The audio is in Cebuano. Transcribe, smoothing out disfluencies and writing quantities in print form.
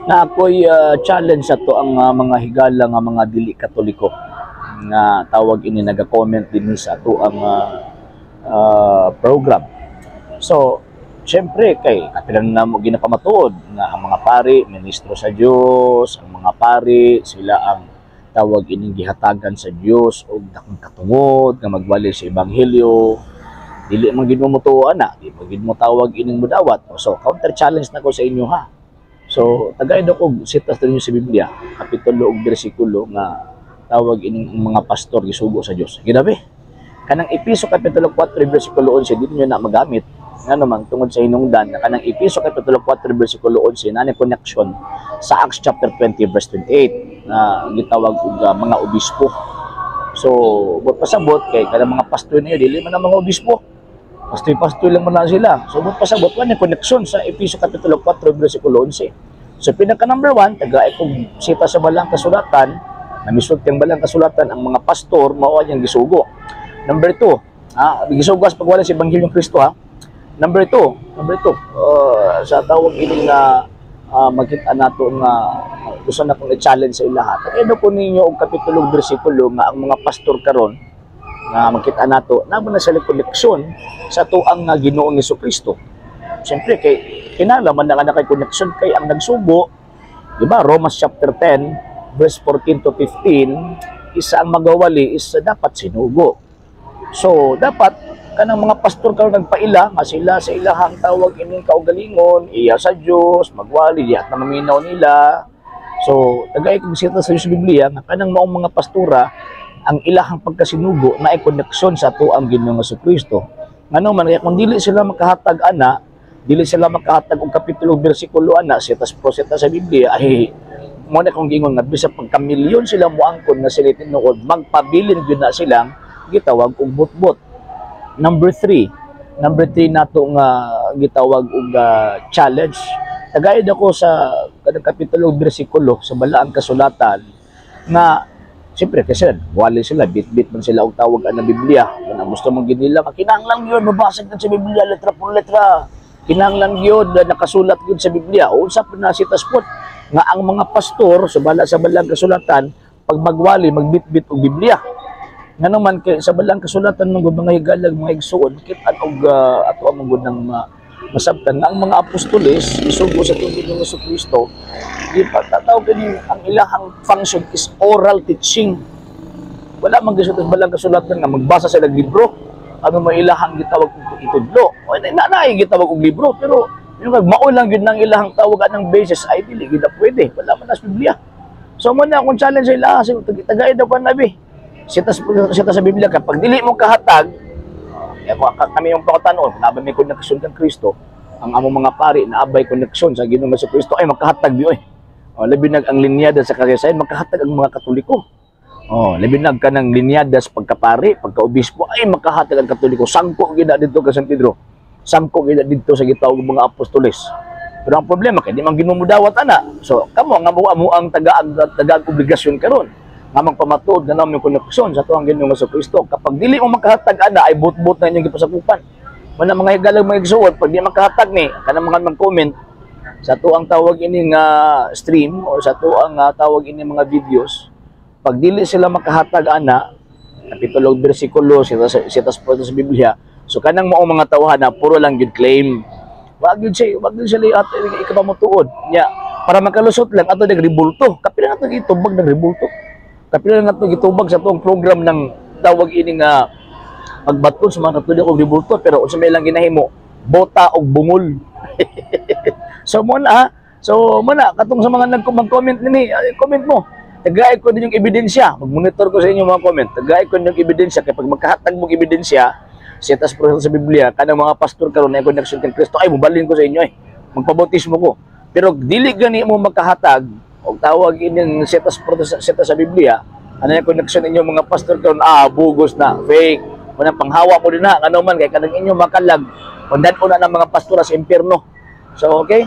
Na ako'y challenge sa to ang mga higala nga mga dili Katoliko nga tawag ini naga-comment din sa ato ang program. So, syempre kay kapilan na mo ginapamatuod nga ang mga pari ministro sa Dios, ang mga pari sila ang tawag ining gihatagan sa Dios og dakong katungod nga magwali sa ebanghelyo. Dili man gid mo motuo ana, di man gid mo tawag ining mudawat. So, counter challenge na ko sa inyo ha. So, tagay daw og sitas ninyo sa Biblia, kapitulo ug bersikulo nga tawag ining ang mga pastor gisugo sa Dios. Ginabi. Kanang Epeso kapitulo 4 bersikulo 11 di niyo na magamit. Nga naman tungod sa hinungdan na kanang Epeso kapitulo 4 bersikulo 11 na connection sa Acts chapter 20 verse 28 na gitawag og mga obispo. So, buot pasabot kay kanang mga pastor niyo dili man ang mga obispo. Pastoy-pastoy lang man na sila. So, buot pasabot wala connection sa Epeso kapitulo 4 bersikulo 11. So, pinaka number 1, taga kung sita sa balang kasulatan, na misulti ang balang kasulatan, ang mga pastor mao ang gisugo. Number 2, gisugo sa pagwala sa Ebanghelyong Kristo ha. Number 2, sa tawag ini nga makita nato nga gusto na kong i-challenge sa ilaha. Tagay ko ninyo og kapitulo bersikulo nga ang mga pastor karon nga makita nato namo na sila koneksyon sa tuang nga Ginoong Kristo. Siyempre kay kinahanglan man na nga kay koneksyon kay ang nagsugo, di ba? Romans chapter 10 verse 14 to 15, isa ang magawali is dapat sinugo. So dapat kanang mga pastor karon nagpaila nga sila sa ilahang tawag ining kaugalingon, iya sa Dios, magwali dihat na maminaw nila. So tagay kog sita sa Biblia nga kanang maong mga pastora ang ilahang pagkasinugo na ay koneksyon sa tuang Ginoong Kristo. Ngano man kaya kung dili sila makahatag ana, dili sila makahatag og kapitulo bersikulo ana, sitas proseta sa Biblia, ay mo na kong giingon nga bisag pagkamilyon sila moangkon nga sila tinuod, magpabilin gyud na silang gitawag og butbot. Number 3 nato nga gitawag og challenge. Tagaid ako sa kanang kapitulo bersikulo sa balaang kasulatan nga siyempre kasi wali sila, bit-bit man sila og tawag ang Biblia. Kung ang gusto mong ginila, kinahanglan gyud mabasa gyud sa Biblia letra por letra. Kinahanglan gyud na nakasulat gyud sa Biblia. O unsa pa na sitas pod nga ang mga pastor sa bala sa balang kasulatan pag magwali magbitbit og Biblia. Nga naman kay sa balang kasulatan mga mga higalag mga igsuon kita og ato ang mga ng masabtan nga ang mga apostoles isugo sa tubig ng Kristo, di pa tatawag kini ang ilahang function is oral teaching. Wala man gisuot sa balang kasulatan nga magbasa sila og libro. Ano mo ilahang gitawag og itudlo? O na na gitawag og libro, pero yung mao lang gyud nang ilahang tawag anang basis ay dili gyud na pwede. Wala man na sa Biblia. So mo na akong challenge sa ilaha, tagay daw ka nabi. Sita sita sa Biblia kapag dili mo kahatag, eh, kami yung pangutanon, kung may koneksyon kang Kristo, ang among mga pari na abay koneksyon sa Ginoong Kristo ay makahatag di oy. Oh, labi nag ang linyada sa kasaysayan, makahatag ang mga Katoliko. Oh, labi nag kanang linyada sa pagkapari, pagkaobispo ay makahatag ang Katoliko. Sangko gid na didto ka San Pedro. Sangko gid na didto sa gitawag mga apostoles. Pero ang problema kay di man ginumudawat ana. So kamo nga mo ang tagaag tagaag obligasyon karon nga magpamatuod na namin koneksyon sa tuang Ginoong Kristo. Kapag dili mo makahatag ana ay but-but na inyong gipasakupan. Mana mga higalag mga igsuon, pag di makahatag ni kanang mga mag-comment sa tuang tawag ini nga stream or sa tuang tawag ini mga videos, pag dili sila makahatag ana kapitulo bersikulo sita sita sa Biblia, so kanang mao mga tawhan na puro lang gyud claim. Wag gyud sila ato ikapamutuod nya para makalusot lang ato nagribulto. Kapila nato gitubag ng ribulto, kapila nato gitubag sa tuong program ng tawag ini nga pagbaton sa mga Katoliko og ribulto, pero unsa may lang ginahimo, bota og bungol. So mo na, so mo na katong sa mga nag-comment nini, comment mo. Tagay ko din yung ebidensya. Mag-monitor ko sa inyo mga comment. Tagay ko din yung ebidensya kay pag magkahatag mong ebidensya, sitas pro sa Biblia, kanang mga pastor karon na connection kay Kristo, ay mobalin ko sa inyo eh. Magpabautismo ko. Pero dili gani mo makahatag og tawag ining sitas pro sita sa Biblia, ano yung connection ninyo mga pastor karon, bugos na, fake. Manang panghawa mo din na, ano man kay kanang inyo makalag, pandan na ng mga pastora sa impyerno. So okay?